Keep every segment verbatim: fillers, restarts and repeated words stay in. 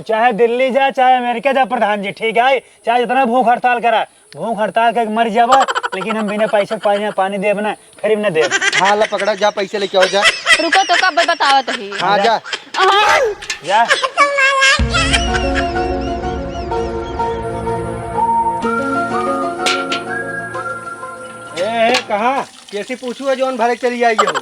चाहे दिल्ली जा, चाहे अमेरिका जा प्रधान जी, ठीक है, चाहे जितना भूख हड़ताल करा, भूख हड़ताल करके मर जावा, लेकिन हम बिना पैसे के पानी, पानी देब ना, फ्री में ना देब। हाँ, ला पकड़ा, जा पैसे लेके आओ, जा। रुको तो कब बतावत ही। हाँ, जा। हाँ। जा। ए, ए, कहाँ? कैसी पूछू है जौन भरे के चली आई हो?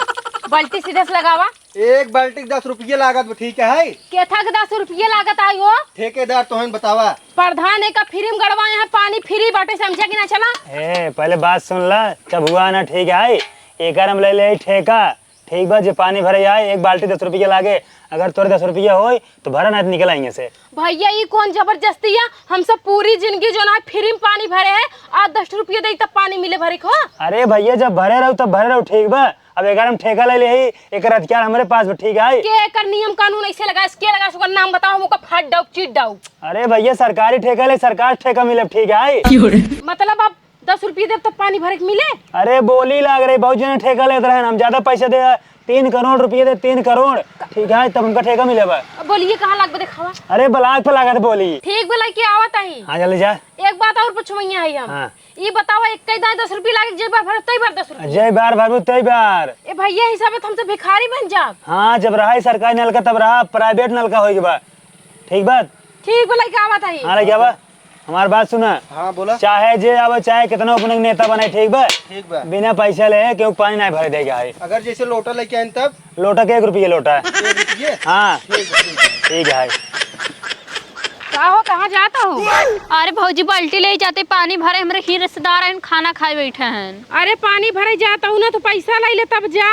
बाल्टी सीधे से लगावा। एक बाल्टी के दस रुपये लागत बा, ठीक है? केथा के दस रुपये लागत आई हो? ठेकेदार तोहन बतावा। प्रधान एक फ्री में गड़वा, यहाँ पानी फ्री बाटे, समझा कि ना? चला। ए, पहले बात सुन ला, चबुआ ना, ठीक है? एकर हम ले ले ठेका, ठीक बा? जे पानी भरे आए, एक बाल्टी दस रुपये लागे, अगर तोरे दस रुपये होई तो भरा, ना तो निकल आएंगे से। भैया, ई कौन जबरदस्ती है? हम सब पूरी जिंदगी जो ना फ्री में पानी भरे है, आज दस रुपये दे तब पानी मिले भरे को? अरे भैया, जब भरे रहो तब भरे रहो, ठीक बा? अब एकर हम ठेका ले ले ही, एकर अधिकार हमरे पास बा, ठीक है? के एकर नियम कानून ऐसे लगा, इसके लगा, ओकर नाम बताओ, हम ओकर फाड़ डाउ, चीट डाउ। अरे भैया, सरकारी ठेका ले, सरकार ठेका मिले, ठीक है? मतलब अब दस रुपये देब तब पानी भरे के मिले? अरे बोली लाग रही, बहुत जने ठेका लेत रहन, हम ज्यादा पैसे दे, तीन करोड़ रुपये दे, तीन करोड़, ठीक है, तब हमका ठेका मिले बा। अब बोलिए कहाँ लागबे देखावा। अरे ब्लॉक पे लागत बोली। ठीक बा, लइके आवत ही। हाँ, जल्दी जा। एक बात और पूछवैया है हम। हाँ। ई बतावा, एक कई दाएं दस रुपये लागे, जे बार भरब तई बार दस रुपये। जे बार भरबू तई बार। ए भैया, हिसाबे तो हम सब भिखारी बन जाब। हाँ, जब रहा ही सरकारी नलका तब रहा, प्राइवेट नलका होई के बा। ठीक बात? ठीक बा, लइके आवत ही। हाँ, लइके आवा। हमार बात सुना। हाँ, बोला। चाहे जे आवे, चाहे कितना अपने नेता बने, ठीक बा? ठीक बा। बिना पैसा ले केहू पानी नहीं भरे देगा है। अगर जैसे लोटा लेके आइन तब? लोटा के एक रुपये लोटा। एक रुपये? हाँ। ठीक बा, ठीक बा। ठीक है। का हो, कहाँ जात हो? अरे भौजी, बाल्टी ले जाते पानी भरे, हमरे ही रिश्तेदार हैं, खाना खाए बैठे हैं। अरे पानी भरे जात हो ना, तो पैसा ले ले तब जा।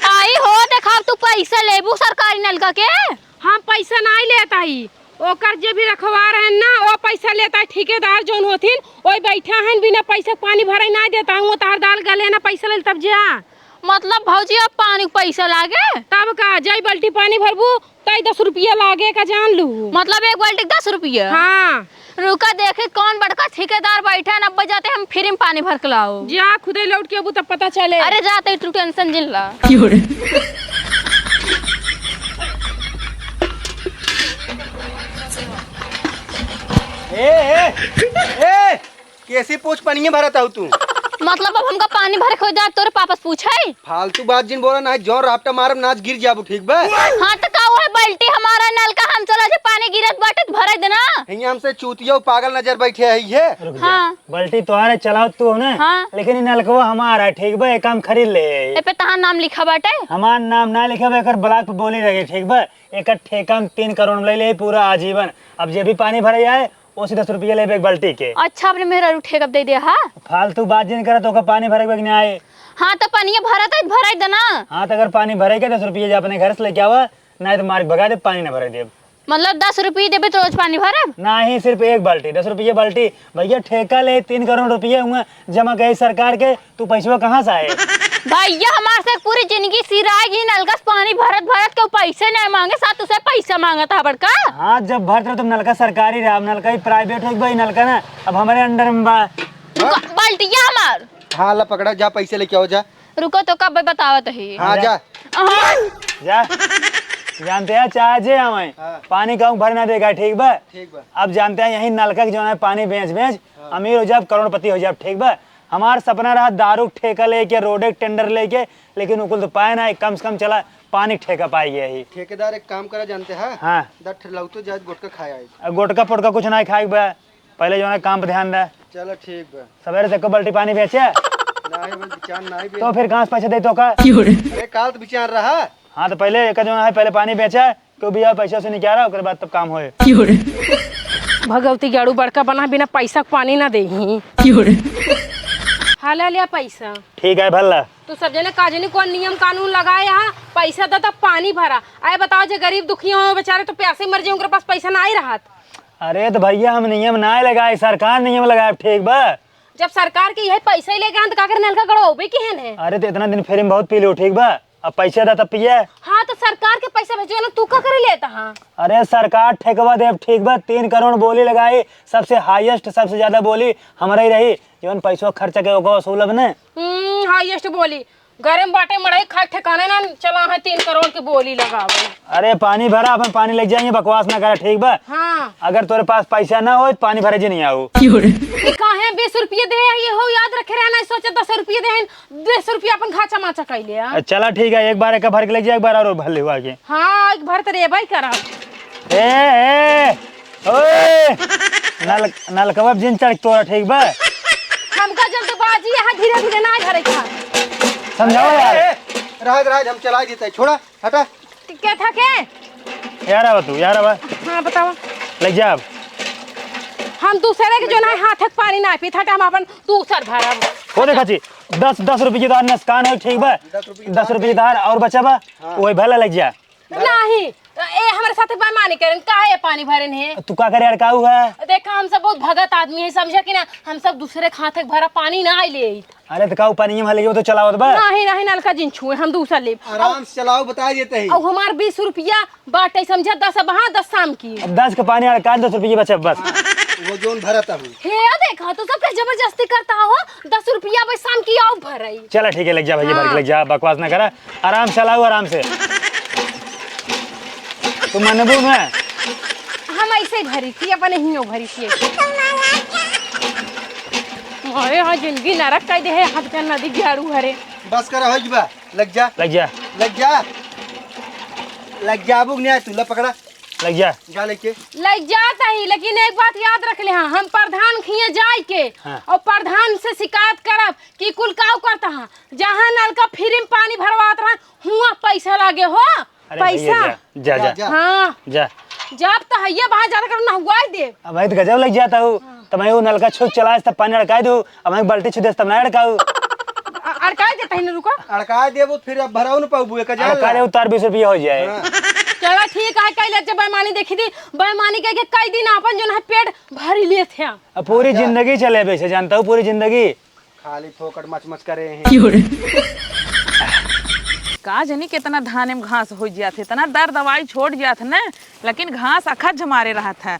आई हो, देखा तू पैसा लेबू सरकारी नलका के? हम पैसा नहीं लेत हई, ओकर जे भी रखवार है ना, वो पैसा लेत है। ठेकेदार जौन होथिन, ओई बैठा है, बिना पैसा के पानी भरे नहीं देत है। वो तार दाल गले ना, पैसा ले ले तब जा। मतलब भौजी, अब पानी के पैसा लागे? तब का, जई बाल्टी पानी भरबू, तई दस रुपया लागे का जान लू। मतलब एक बाल्टी के दस रुपया? हाँ। रुका देखे कौन बड़का ठेकेदार बैठा है, अब जाते हम फ्री में पानी भर के लाओ। जा खुदे लौट के अबू तब पता चले। अरे जाते तू टेंशन जिन ला। ए, ए, ए, कैसी पूछ पनिया भरत हऊ तू? मतलब अब हमका पानी भरे खोज जाए तोरे पापा से पूछे? फालतू बात जिन बोला ना, जौन रापटा मारब नाच गिर जाबू, ठीक बा? हाँ तो का हुआ, बाल्टी हमारा नलका हम चला जे पानी गिरत बाटे त भरे देना। हियाँ हमसे चूतिया पागल नजर बैठे है ये। रुक जा। हाँ। बाल्टी तोहरे चलाओ तू हो ना, हाँ। लेकिन ई नलकवा हमारा है, ठीक बा? ये काम खरीद ले। ए पे तहार नाम लिखा बाटे? हमार नाम ना लिखा बा, एकर ब्लॉक पे बोली लगे, ठीक बा? एकर ठेका हम तीन करोड़ में ले ले पूरा आजीवन। अब जे भी पानी भरे आए, ओसे दस रुपया लेबे एक बाल्टी के। अच्छा, अपने मेहरारू ठेका पे दे दे, हाँ? फालतू बात जिन करत, ओकर पानी भरे के बा कि ना आए? हाँ, तो पनिया भरत है, भराई देना। हाँ, तो अगर पानी भरे के दस रुपया जा अपने घर से लेके आवा, नहीं तो मार के भगा दे, पानी ना भरे देब। मतलब दस रुपये देबे तो रोज पानी भरब? नहीं, सिर्फ एक बाल्टी, दस रुपये बाल्टी। भैया ठेका ले तीन करोड़ रुपया हुआ जमा करे सरकार के, तू पैसवा कहाँ से आए? भैया, हमार से पूरी जिंदगी सिराए गई, नलका से पानी भरत भरत के पैसे नहीं मांगे, साथ तुसे पैसा मांगत है बड़का। हाँ, जब भरत रहो तब नलका सरकारी रहा, अब नलका ही प्राइवेट हो गई, नलका ना अब हमारे अंडर में बा। ब-, बाल्टिया हमार। हाँ, ला पकड़ा, जा पैसे लेके आओ, जा। रुको तो कब बतावत ही। हाँ, जा। हाँ। जा। जानते हैं, चाहे जे आवे, हाँ। पानी कहूँ भर ना देगा, ठीक बा? ठीक बा। अब जानते हैं, यही नलका के जो है पानी बेच बेच हाँ। अमीर हो जाब, करोड़पति हो जाब, ठीक बा? हमार सपना रहा दारू के ठेका लेके, रोडे के टेंडर लेके, लेकिन उ कुल तो पाए ना, कम से कम चला पानी के ठेका पाए गया ही। ठेकेदार, एक काम करा, जानते हैं? हाँ। दस ठे लौटो जाए, गुटखा खाए आई। आ, गुटखा पोटका कुछ ना खाए बा, पहले जो है काम पे ध्यान दे। चलो ठीक बा। सवेरे से एको बाल्टी पानी बेचे? नहीं बा, बिचार नहीं बे। तो फिर कहाँ से पैसे दे तो का? अरे काल तो बिचार रहा। हाँ, तो पहले एक जो है, पहले पानी बेचे, क्यों भैया, पैसा से निकाला, ओकरे बाद तब काम होए। भगवती गाड़ू बड़का बना, बिना पैसा के पानी ना देही। हाला लिया पैसा। ठीक है, भला। तू सब जने का जने कौन नियम कानून लगाए यहाँ, पैसा दे तब पानी भरा। आए बताओ, जे गरीब दुखिया हो बेचारे तो प्यासे मर जाए, उनके पास पैसा ना ही रहत। अरे तो भैया, हम नियम ना लगाए, सरकार नियम लगाए, ठीक बा? जब सरकार के यही पैसा ही लेके आन, तो का करे नलका गड़वाबे के हन है? अरे तो इतना दिन फ्री में बहुत पी लो, ठीक बा? अब पैसा दा तब पिए। हाँ, तो सरकार के पैसा भेजो ना, तू का करे लेता हाँ? अरे सरकार ठेकवा देब, ठीक बा, तीन करोड़ बोली लगाई, सबसे हाईएस्ट, सबसे ज्यादा बोली हमरा ही रही, जौन पैसवा खर्चा के ओकर वसूलब ने। हम्म, हाईएस्ट बोली। गरम बाटे मड़ई, खाए ठिकाने ना, चला है तीन करोड़ के बोली लगावे। अरे पानी भरा, अपन पानी लग जाएंगे, बकवास ना करा, ठीक बा? हाँ। अगर तोरे पास पैसा ना हो तो पानी भरे जी नहीं आओ। ई काहे बीस रुपये दे है, ये हो याद रखे रहना, सोचे दस रुपये दे हैं, बीस रुपये अपन घाचा माचा कैले आ। चला ठीक है, एक बार एक भर के लग जाए, एक बार और भर ले आगे। हाँ, एक भर तो रेबा ही करब। ए, ए, ओए, नल-, नलकवा जिन चढ़ तोरा, ठीक बा? हमका जल्दबाजी, यहाँ धीरे धीरे ना भरे का। समझाओ यार। ए, ए, रह दे, रह दे, हम चला देते हैं, छोड़ा, हटा। के, के था के? यार आवा तू, यार आवा। हाँ, बतावा। लग जा अब। हम दूसरे के जो ना हाथ के पानी ना पी था, हम अपन दूसर भरब। हो देखा जी, दस, दस रुपये की धार नुकसान हो, ठीक बा? दस रुपये की दस रुपये की धार और बचा बा, हाँ। वही भला लग जा। नहीं, ए, हमरे साथे बेईमानी करेन, काहे ये पानी भरेन है? तू का करे अड़काऊ है? देखा, हम सब बहुत भगत आदमी है, समझा कि ना, हम सब दूसरे खाते भरा पानी ना ले। अरे तो का ऊ पानी में लेके वो तो चलावत बा? नहीं, नहीं, नलका जिन छुए, हम दूसरा लेब। आराम से चलाओ, बता देते हैं। और हमार बीस रुपया बाटे, समझा, दस अब हाँ, दस शाम की। अब दस के पानी अड़का, दस रुपये बचे बस। हाँ, वो जोन भरत हूँ। हे, देखा, तो सब जबरदस्ती करता हो, दस रुपया बस शाम की आओ भराई। चला ठीक है, लग जा भैया, भर के हाँ। लग जा, बकवास ना करा। आराम से लाओ, आराम से। तू मनबू में? हम ऐसे ही भरी थी, अपने हियो भरी थी। अरे हाँ, जिंदगी नरक कर दे है, हाथ का नदी झाड़ू हरे। बस करा, हो जबा, लग जा। लग जा। लग जा। लग जा, बुक नहीं आया तू, ला पकड़ा। लग जा। जा लेके। लग जात ही, लेकिन एक बात याद रख ले, हाँ, हम प्रधान खिए जाए के हाँ। और प्रधान से शिकायत करब कि कुल काऊ करता हाँ, जहाँ नलका फ्री में पानी भरवात रहा, हुआ पैसा लागे हो, अरे पैसा। भैया, जा, जा, जा, जा। जा। हाँ। जा। जब तो हइये बाहर ज्यादा करो, नहवाई दे। अब भाई तो गजब लग जाता हूँ। हाँ। तो मैं वो नलका छू चलाए, तब पानी अड़काई दू। अब मैं बाल्टी छू दे, तब ना अड़काऊ। अ-, अड़काई देता ही ना, रुको। अड़काई देबो, फिर अब भराऊ न पाबू, एक हजार अड़का ला। दे, उतार बीस रुपया हो जाए। हाँ। चला ठीक है, कई ले जब बेईमानी देखी थी, बेईमानी कह के कई दिन आपन जो ना पेट भरी लेत हैं। अब पूरी जा। जिंदगी चले वैसे, जानता हूँ, पूरी जिंदगी। खाली फोकट मच मच करे हैं। क्यों रे? का जनी कितना धान में घास हो जात है, इतना दर दवाई छोड़ जात है ना, लेकिन घास अखज मारे रहत है।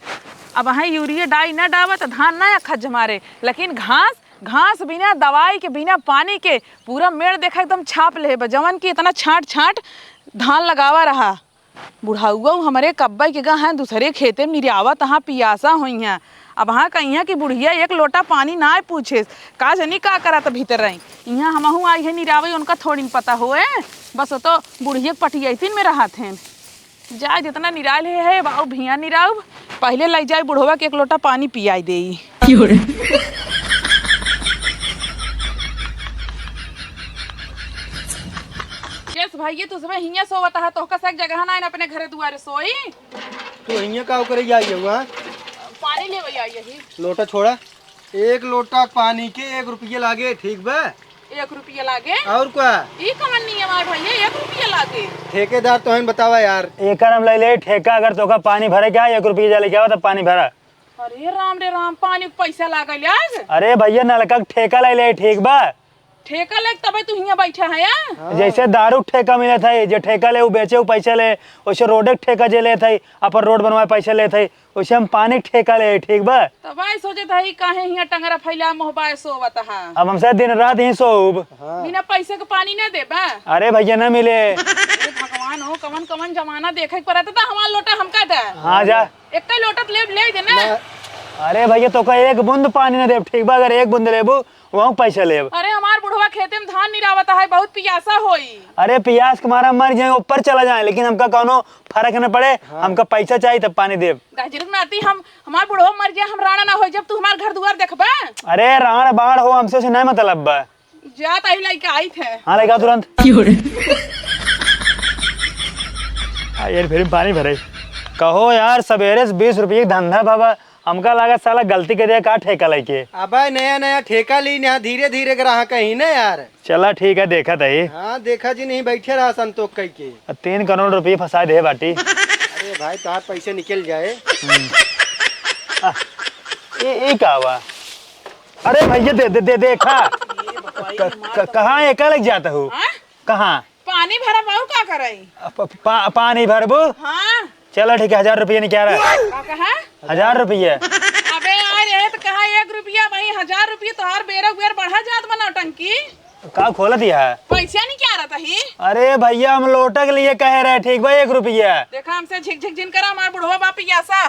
अब अहाँ यूरिया डाई ना डावा तो धान ना अखज मारे, लेकिन घास, घास बिना दवाई के, बिना पानी के पूरा मेड़ देखा एकदम छाप ले बा, जवन कि इतना छांट छांट धान लगावा रहा। बुढ़ाउआ हमरे कब्बे के गा हैं, दूसरे खेते में निरावत हाँ पियासा होई हैं। अब हाँ कहिया कि बुढ़िया एक लोटा पानी ना पूछे, का जनी का करत भीतर रही। इहाँ हमहू आई है निरावे, उनका थोड़ी न पता होए, बस वो तो बुढ़िया के पटियैतिन में रहत हैं। जाए जितना निराल है, है बाऊ भिया निराउब, पहले लई जाए बुढ़वा के एक लोटा पानी पियाई देई। क्यों रे? केस भाई, तू सब हियां सोवत हा, तोहका से एक जगह ना है अपने घरे दुआरे सोई। तू हियां का करे आई है वहाँ? पानी लेवे आई यही। लोटा छोड़ा। एक लोटा पानी के एक रुपये लागे, ठीक बा? एक रुपया लागे? और का? ई कवन नियम है भैया, एक रुपया लागे? ठेकेदार तो हन, बतावा यार। एकर हम ले ले ठेका, अगर तोका पानी भरे के है, एक रुपया जा लेके आवा, तब पानी भरा। अरे राम रे राम, पानी के पैसा लागल आज। अरे भैया, नलका के ठेका ले ले, ठीक बा? ठेका लेके तबे तू हियां बैठा है, आ? हाँ। जैसे दारू के ठेका मिलत है, जे ठेका ले, उ बेचे, उ पैसा ले, वैसे रोड के ठेका जे लेत है, अपन रोड बनवाए, पैसा लेत है, वैसे हम पानी के ठेका ले, ठीक बा? तब आई सोचत है, काहे हियां टंगरा फैला मोहबाए सोवत है? अब हमसे दिन रात ही सोउब। हाँ। बिना पैसे के पानी ना देबा? अरे भैया, ना मिले। अरे भगवान हो, कवन कवन जमाना देखे के पड़त, तो हमार लोटा हमका दे। हाँ, जा। एक लोटा ले, ले दे ना। ना। अरे भैया, तोका एक बूंद पानी ना देब, ठीक बा? अगर एक बूंद लेबू, वहाँ पैसा लेब। अरे, हमार बुढ़वा खेते में धान निरावत है, बहुत पियासा होई। अरे, पियास के मारा मर जाए, ऊपर चला जाए, लेकिन हमका कौनो फर्क न पड़े, हाँ। हमका पैसा चाहिए तब पानी देब। गजरू नाती, हम, हमार बुढ़वा मर जाए, हम राणा ना हो जब तू हमार घर दुआर देखबा। अरे, राण बाण हो, हमसे उसे नहीं मतलब बा। जा, ताई लइका आई थे। हाँ, लइका तुरंत। आ, ये फिर पानी भरे। कहो यार, सवेरे से बीस रुपये के धंधा बाबा, हमका लागत साला गलती कर दिया का ठेका लेके। अबे नया नया ठेका ली ना, धीरे धीरे ग्राहक ही ना यार। चला ठीक है, देखा था ये। हाँ, देखा जी नहीं, बैठे रहा संतोष कई के। आ, तीन करोड़ रुपये फंसा दे बाटी। अरे भाई, तार पैसे निकल जाए। हम्म। आ, ये, ये का हुआ? अरे भैया, दे, दे, दे, देखा। क-, क-, कहाँ एका लग जाता हो? हाँ? कहाँ? पानी भरब और का करई? अ, प-, पा-, पानी भरबू? हाँ। चलो ठीक है, हजार रुपये निकाला। का कहा? हजार रुपये। अबे यार, ये तो कहा एक रुपया भाई, हजार रुपये तोहार बेरा बेर बढ़ा जात बा नौटंकी। का खोलत हिया? पैसा नहीं क्या रहता ही? अरे भइया, हम लोटा के लिए कहे रहे, ठीक बा, एक रुपया। देखा, हमसे झिक झिक जिन करा, हमार बुढ़वा बा पियासा।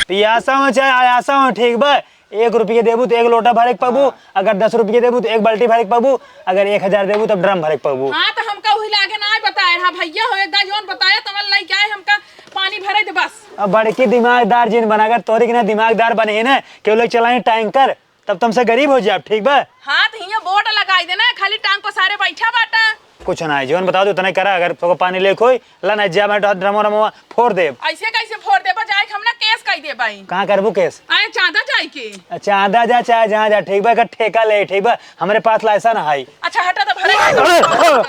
पियासा हो चाहे आयासा हो, ठीक बा, एक रुपया देबू तो एक लोटा भरे के पाबू, हाँ। अगर दस रुपया देबू तो एक बाल्टी भरे के पाबू, अगर एक हजार देबू तब ड्रम भरे के पाबू। हाँ, तो हमका वही लागे ना बताए, हाँ भइया हो, एक दाई जौन बताए, तमन लइके आए, हमका पानी भरे दे बस। अब बड़की दिमागदार जिन बना कर तोरी के ना दिमागदार बने ही ना, केहू लोग चलाए टैंकर, तब तुमसे गरीब हो जाब, ठीक बा? हाँ, तो हियाँ बोर्ड लगाई देना, खाली टांग पसारे बैठा बाटा। कुछ ना है, जौन बताओ तो उतना ही करा, अगर तोको पानी लेके होई, ला ना, जा मैं ड्रमो रमो फोड़ देब। ऐसे कैसे फोड़ देबा? जाए के हम ना केस कई देबाई। कहाँ करबू केस? आए चांदा जाए के। चांदा जा, चाहे जहाँ जा, ठीक बा, एकर ठेका ले, ठीक बा? हमरे पास लाइसेंस है। अच्छा, हटा तो भरे। अरे, अरे।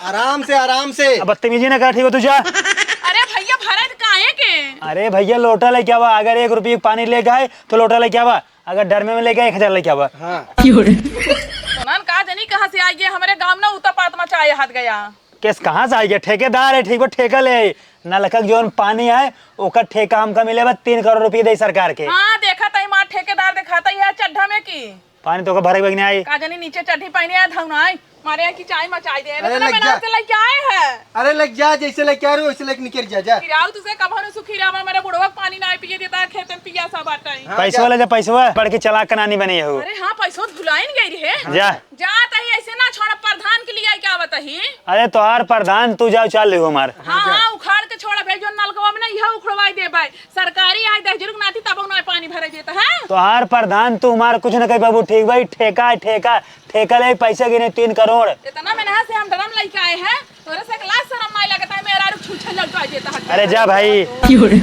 आराम से, आराम से। अब बदतमीजी ना कर, ठीक बा, तू जा। अरे भइया, भरे तो काहे के? अरे भइया, लोटा लेके आवा, अगर एक रुपये पानी लेके आए, तो लोटा लेके आवा। अगर डरमे में लेके एक हजार लेके आवा। हाँ। उन्हन का जनी कहाँ से आई है, हमरे गाँव ना उतापात मचाए हाथ गया। केस कहाँ से आई गया? ठेकेदार है, ठीक बा, ठेका ले। नलका के जौन पानी है, ओकर ठेका हमका मिले बा, तीन करोड़ रुपये दे सरकार के। हाँ, देखा तई मार ठेकेदार देखाता ही है चड्ढा में की। पानी तो ओकर भरे के बगने आई। का जनी नीचे चड्ढी पहने है, धौना आई। मारे यहाँ की चाय मचाई दे। अरे इतना लग जा। मेहनत से लेके आए हैं। अरे लग जा, जैसे लेके आ रहे हो, वैसे लेके निकल जा, जा। फिर आओ तुझे कब हनु सुखी रामा, मेरा बुढ़वा पानी ना पिए देता है, खेतन पिया सा बाटा है। हाँ, पैसवा जा। ले जा, पैसवा, पढ़ के चलाक नानी बनी हो। अरे हाँ, पैसवा तो भुलाइन गई रहे। जा। जा तही ऐसे ना छोड़ा, प्रधान के लिए आई क्या बताही? अरे तोहार प्रधान, तू जाओ, चाल लिहो हमार। हाँ, हाँ, उखाड़ के छोड़ा भाई, जो नलकवा में ना, यह उखड़वाई दे भाई। सरकारी आई दस जुर्ग नाती तब ना पानी भरे देता है। तोहार प्रधान, तू हमार कुछ न कह पाबू, ठीक भाई, ठेका है, ठेका। ठेका ले पैसा गिने तीन करोड़। इतना मेहनत से हम ड्रम लेके आए हैं, तोरे से एक लाज शरम नाई लगता है, मेरा रुक छुच्छे लौटा देता है। अरे जा भाई। क्यों रे?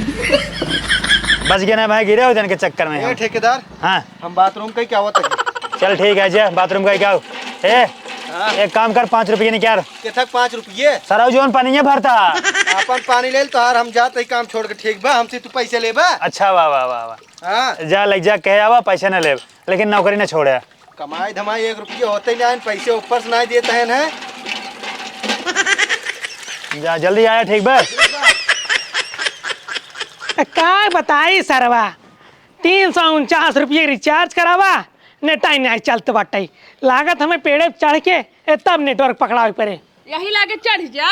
बच गए ना भाई, गिरे हो जन के चक्कर में ए, हम। ठेकेदार, हाँ। हम बाथरूम का ही क्या होता है? चल ठीक है, जा बाथरूम का ही क्या हो? ए, हाँ। एक काम कर, पाँच रुपये निकाल। कितना पाँच रुपये? सराऊ जौन पानी है भरता। अपन पानी ले ल, तोहार हम जात ही काम छोड़ के, ठीक बा? हमसे तू पैसे लेबा? अच्छा, वाह, वाह, वाह, वाह। हाँ। जा, लग जा, कहे आवा, पैसे ना लेब, लेकिन नौकरी ना छोड़े। कमाई धमाई एक रुपया होते ही ना, पैसे ऊपर से ना देते हैं, हैं? जा, जल्दी आया, ठीक बा? का बताई सरवा, तीन सौ उनचास रुपये रिचार्ज करावा, नेटाई नाई चलत बाटे। लागत हमें पेड़े चढ़ के, ए, तब नेटवर्क पकड़ावे पड़े। यही लागे चढ़ जा।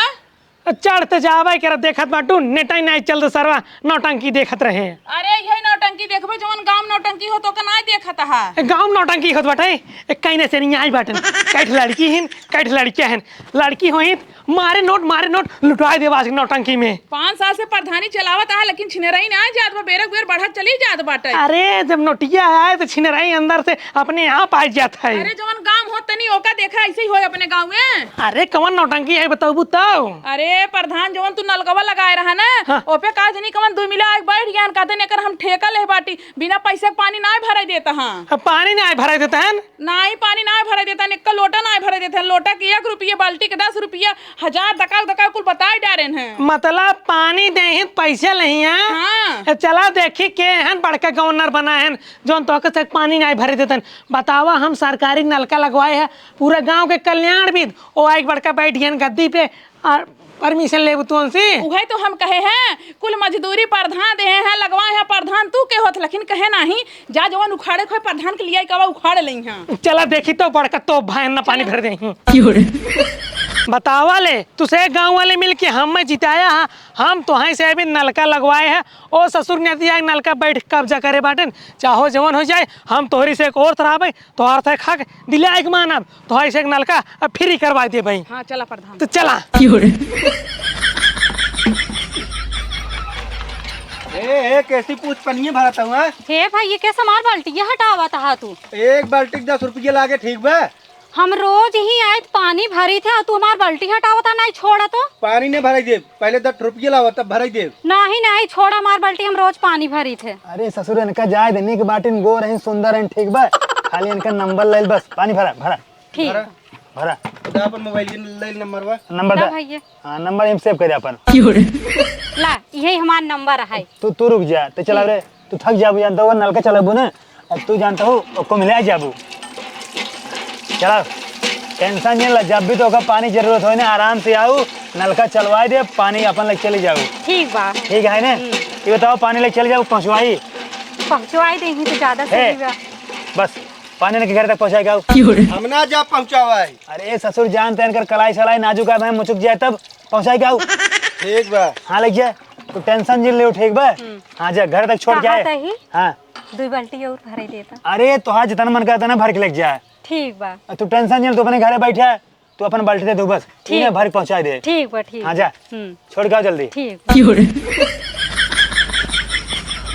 चढ़ त जावे के देखत बाटू, नेटाई नाई चलत सरवा, नौटंकी देखत रहे। अरे, यही नौटंकी देखबे, जवन गाँव नौटंकी हो, तो का नाई देखत हा। ए, गाँव नौटंकी होत बाटे, ए, कहीं से नहीं आई बाटन। कैठ लड़की हिन, कैठ लड़कियां हिन। लड़की होई, मारे नोट, मारे नोट, लुटाए देवा आज नौटंकी में। पाँच साल से प्रधानी चलावत आ, लेकिन छिनराई ना जात बा, बेरक बेर बढ़त चली जात बाटे। अरे, जब नोटिया आए, तो छिनराई अंदर से अपने आप आ जात है। अरे, जवन गाँव हो तनी ओका देखा, ऐसे ही होए अपने गाँव में। अरे, कवन नौटंकी है, बताबू तब। अरे, प्रधान, जवन तू नलकवा लगाए रहा ना, हाँ। ओपे का जनी कवन दुमिला आके बैठ गया, कहते, "एकर हम ठेका ले बाटी, बिना पैसे के पानी ना भरे देता हाँ।" अब पानी ना भरे देता है? नाई, पानी नाई भरे देता, एक्का लोटा नाई भरे देता। लोटा के एक रुपये, बाल्टी के दस रुपया, हजार दकाऊ दकाऊ कुल बताई डारेन हैं। मतलब पानी देहित पैसे नहीं है? हाँ। ए, चला देखी के हन बड़का गवर्नर बना है, जौन तोहके से पानी नाई भरे देतन। बतावा, हम सरकारी नलका लगवाए है, पूरा गांव के कल्याण विद, ओ आइक बड़का बैठ गए गद्दी पे, और परमिशन लेबू तू उनसे? उहे तो हम कहे हैं, कुल मजदूरी प्रधान देहे हैं, लगवाए हैं प्रधान, तू के होत, लेकिन कहे नाही, जा जवन उखाड़े खोए प्रधान के लिए कवा उखाड़ लेई हैं। चला देखी तो बड़का तो भाई ना पानी भर देही। क्यों रे? बतावा ले, तुसे गाँव वाले मिल के हम मैं जिताया हा, हम तोहाई से अभी नलका लगवाए हैं, ओ ससुर नतिया नलका बैठ कब्जा करे बाटन, चाहो जवन हो जाए, हम तोहरी से एक और रहबे, तोहार से हक दिलाए के मानब। तो ऐसे एक नलका अब फ्री करवा दे भाई। हाँ, चला प्रधान। तो चला। क्यों रे? ए, ए, कैसी पूछ पनिये भरत हुआ? हे भाई, ये कैसा मार बाल्टी ये हटावत हा तू? एक बाल्टी के दस रुपये लागे, ठीक बा? हम रोज ही आए त पानी भरी थे और तू हमार बाल्टी हटावत हा, नहीं छोड़ा तो। पानी नहीं भराई दे, पहले दस रुपये लावा तब भराई दे। नहीं, नहीं, छोड़ा हमार बाल्टी, हम रोज पानी भरी थे। अरे ससुर, इनका जाए दे, निक बाटिन, गोर हैं, सुंदर हैं, ठीक बा? खाली इनका नंबर ले बस, पानी भरा, भरा। ठीक। भरा। भरा। दा अपन मोबाइल के ले नंबर बा। नंबर दा दा। भैया। हाँ, नंबर हम सेव करे अपन। ला, यही हमार नंबर है। तू, तू रुक जा, ते चला रे, तू थक जाबू, जानता हो, नलका चलाबू ना, अब तू जानता हो, ओको मिला जाबू। चला, टेंशन नहीं ला, जब भी तो का पानी जरूरत हो ना, आराम से आऊ, नलका चलवाई दे, पानी अपन लग चली जाऊ। ठीक बा। ठीक है ना? हम्म। ये बताओ, पानी लग चली जाऊ, पहुँचवाई? पहुँचवाई दे ही तो ज्यादा हे, सही बा। बस। पानी इनके घर तक पहुँचाए के आओ। हम ना जा पहुँचावे। अरे ससुर, जान तैन कर, कलाई सलाई नाजुक है, भाई मुचुक जाए तब पहुँचाए के आओ। ठीक बा। हाँ, लग जाए, तू tension जिन लेओ, ठीक बा? हम्म। हाँ, जा घर तक छोड़ के आए। कहा तही? हाँ। दुई बाल्टी और भरे देता। अरे तोहार जितना मन करता ना, भर के लग जाए। ठीक बा। तू tension जिन, तू अपने घरे बैठे है, तू अपन बाल्टी दे दो बस। ठीक इन्हें बा। भर के पहुँचाए दे। ठीक बा, ठीक हाँ, बा। जा। हम्म। छोड़ के आओ जल्दी। ठीक बा।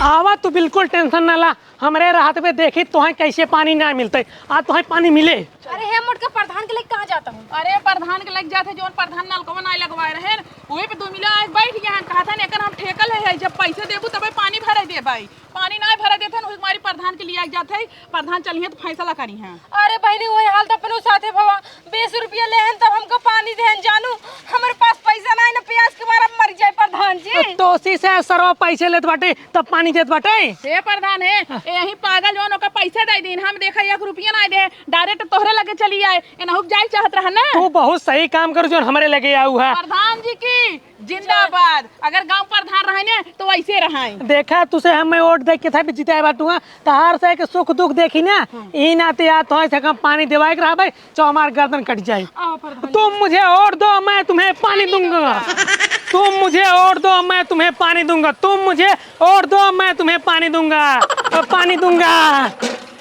आवा, तू बिल्कुल tension ना ला, हमरे रहत में देखी तोहे कैसे पानी ना मिलते। आज तोहे पानी मिले। अरे हे मोटका, प्रधान के लेके कहाँ जाता हूँ? अरे प्रधान के लेके जाते, जौन प्रधान नलकवा ना लगवाए रहे, वही पे दो मिला आके बैठ गया है। कहा था ना, एकर हम ठेका ले है, जब पैसे देबू तबे पानी भरे देबै। पानी ना भरे देते हैं, वही हमारी प्रधान के लिए आके जाते हैं, प्रधान चलिए तो फैसला करी हैं। अरे बहिनी, वही हाल तो अपनो साथे भवा, बीस रुपया लेहन तब हमको पानी देहन जानू, हमरे पास पैसा ना है ना, प्यास के मारे मर जाए प्रधान जी। तो उसी से सरवा पैसे लेत बाटे तब पानी देत बाटे। हे प्रधान हे, हाँ। यही पागल जौन ओकर पैसे दे दीन, हम देखा एक रुपया ना दे, direct तोहरे लगे चली आए, एनहु के जाए चाहत रहा ना। तू बहुत सही काम करू जौन हमरे लगे आऊ है। प्रधान जी की जिंदाबाद। अगर गांव प्रधान रहे ने तो वैसे रहाई। देखा, तुसे हमें वोट दे के था भी जिताए बाटू, हाँ। तहार से के सुख दुख देखी ना, हम्म। ई नाते आ तोहे से कम पानी देवाए के रहबे, तो हमार गर्दन कट जाई। आओ प्रधान जी। तुम मुझे वोट दो, मैं तुम्हें पानी दूंगा। तुम मुझे वोट दो, मैं तुम्हें पानी दूंगा। तुम मुझे वोट दो, मैं तुम्हें पानी दूंगा। अ, पानी दूंगा।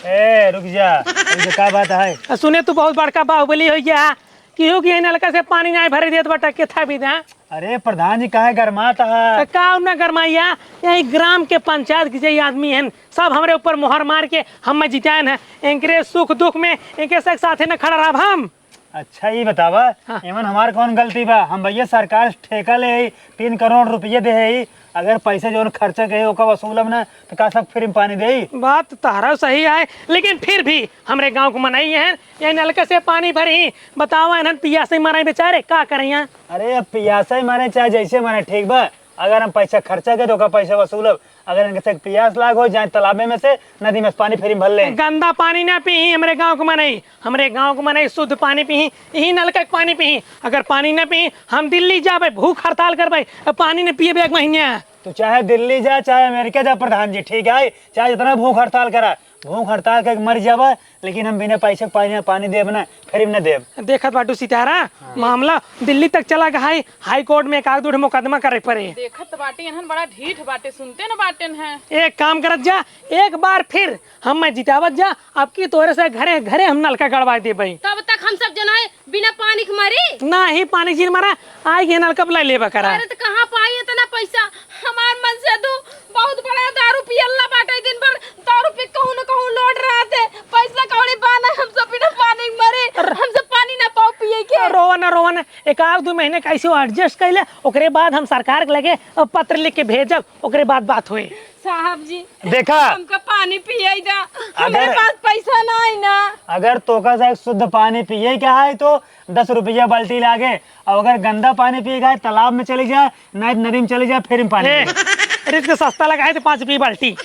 ए, रुक जा। रुक जा, का बात है? अ, सुने, तू बहुत बड़का बाहुबली हो गया। केहू के नलका से पानी नाहीं भरे देत बाटा, केथा भी दा। अरे प्रधान जी, काहे गरमात है? त का उन्ना गरमाइया? यही ग्राम के पंचायत के जे आदमी हन, सब हमरे ऊपर मोहर मार के हमें जितायन है। इनकरे सुख दुख में इनके से साथे न खड़ा रहब हम। अच्छा, ई बतावा, हाँ। एमन हमार कौन गलती बा? हम भैया सरकार से ठेका ले हई, तीन करोड़ रुपये दे हई, अगर पैसे जौन खर्चा के है, ओका वसूलब ना, तो का सब free में पानी देई? बात तहरा सही आए, लेकिन फिर भी हमरे गांव के मनई हैं, ये नलके से पानी भरी, बतावा, इन्हन पियासे मरे बेचारे, का करें यहाँ? अरे, अब पियासे मरे चाहे जैसे मरे, ठीक बा, अगर हम पैसा खर्चा के तो ओका पैसा वसूलब, अगर इनके से पियास लाग हो जाए तालाबे में से, नदी में से पानी free में भर ले। गंदा पानी ना पीही हमरे गांव के मनई, हमरे गांव के मनई शुद्ध पानी पीही, यही नलका के पानी पीही। अगर पानी ना पीही, हम दिल्ली जाबे, भूख हड़ताल करबे, पानी न पिएबे एक महीने। तू चाहे दिल्ली जा, चाहे अमेरिका जा प्रधान जी, ठीक है, चाहे जितना भूख हड़ताल करा, भूख हड़ताल करके मर जाबे, लेकिन हम बिना पैसे के पानी, पानी देब ना, free में ना देब। देखत बाटू सितारा, हाँ। मामला दिल्ली तक चला गया है, हाई कोर्ट में एक आध दो ठे मुकदमा करे पड़े। देखत बाटे, इन्हन बड़ा ढीठ बाटे, सुनते न बाटेन हैं। एक काम करत जा, एक बार फिर हम मैं जितावत जा, अब की तोरे से घरे घरे हम नलका गड़वा देबे। तब तक हम सब जनाए बिना पानी के मरी? नाही, पानी जिन मरा, आई के नलका बुला लेबा करा। अरे त कहाँ पाई इतना पैसा? हमार मन से दू बहुत बड़ा दारू पियल्ला बाटे, दिन भर दारू पी कहूँ न कहूँ लौट रहा थे, पैसा कौड़ी बा ना, हम सब बिना पानी के मरे, अरे। हम सब पानी ना पाओ पिए के। रोवा ना, रोवा ना, एक आध दो महीने कैसे adjust कर ले, ओकरे बाद हम सरकार के लगे पत्र लिख के भेजब, ओकरे बाद बात होई। साहब जी, देखा, हमका पानी पिए दा, हमरे अगर, पास पैसा ना है ना। अगर तोका से शुद्ध पानी पिए के है तो दस रुपया बाल्टी लागे, और अगर गंदा पानी पिए के है तालाब में चली जा, नहीं तो नदी में चली जा, free में पानी ए, पिए। अरे इसके सस्ता लगा है तो पाँच रुपये बाल्टी।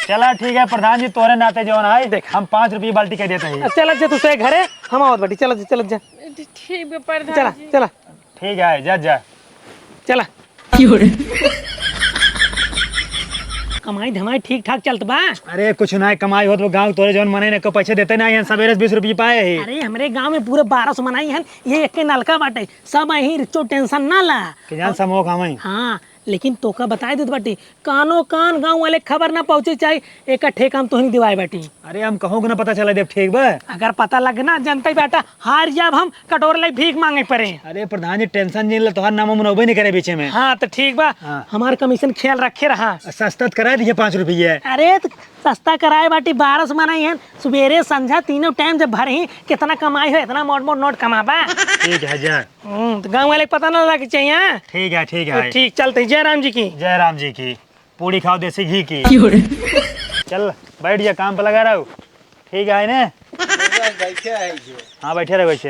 चला ठीक है प्रधान जी, तोरे नाते जौन है, देख। हम पाँच रुपये बाल्टी कह देते हैं। चला जे तू से घरे, हम आवत बाटी, चला जे, चला जे। ठीक बा प्रधान चला, जी। चला। ठीक है, जा, जा। चला। कमाई धमाई ठीक ठाक चलत बा? अरे कुछ ना कमाई होत बा, गाँव तोरे जौन मनई न को पैसे देते ना हैं, सबेरे से बीस रुपये पाए हैं। अरे हमरे गाँव में पूरे बारह सौ मनई हैं, ये एक के नलका बाटे, सब यही रिचो tension ना ला। कि जान समूह खावई। हाँ, लेकिन तोका बताए देत बाटी, कानो कान गाँव वाले खबर ना पहुँचे चाही, एक ठेका हम तोहनी दिवाए बाटी। अरे हम कहूँ के ना पता चला देब, ठीक बा? अगर पता लगे ना जनता बेटा, हार जाब हम, कटोर ले भीख मांगे पड़े। अरे प्रधान जी tension जिन ले, तोहार नाम हम नौबे नहीं करे बीचे में। हाँ तो ठीक बा, हाँ। हमार commission ख्याल रखे रहा। सस्ता त करा दिए पाँच रुपये। अरे त सस्ता कराए बाटी, बारह सौ मनई हैं, सुबेरे संझा तीनों time जब भर ही कितना कमाई हो, इतना मोट मोट नोट कमाबा। ठीक है जा। हम्म, तो गाँव वाले के पता ना लगे चाहिए, हाँ? ठीक है, ठीक तो है। ठीक, चलते, जय राम जी की। जय राम जी की। पूड़ी खाओ देसी घी की। क्यों रे? चल, बैठ जा, काम पे लगा रहो। ठीक है ने? बैठे है जो। हाँ, बैठे रहो, बैठे।